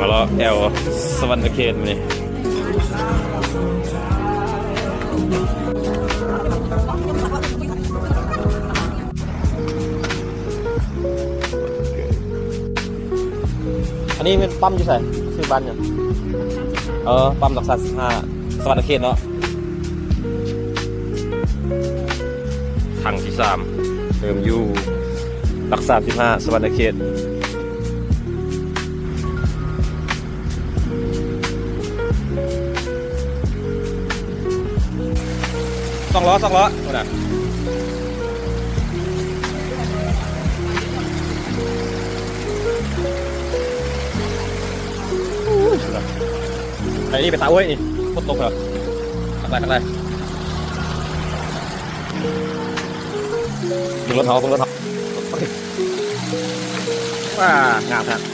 ມາເລາະແອວສະຫວັນນະເຂດມື້ນີ້. ອັນນີ້ແມ່ນປ້ຳຢູ່ໃສ? ຊື່ປ້ຳຫຍັງ? ເອີ ປ້ຳຫຼັກສາມສິບຫ້າ ສະຫວັນນະເຂດເນາະ. ຖັງທີສາມ ເລີ່ມຢູ່ຫຼັກສາມສິບຫ້າ ສະຫວັນນະເຂດ. ສອງລໍ້ ສອງລໍ້ ພຸ້ນນະ. ໄປນີ້ ໄປຕາໂອ້ຍນີ້ ຝົນຕົກແລ້ວ. ຄັກຫຼາຍ ຄັກຫຼາຍ. ເບິ່ງລົດເຮົາ ເບິ່ງລົດເຮົາ. ວ້າ ງາມແທ້.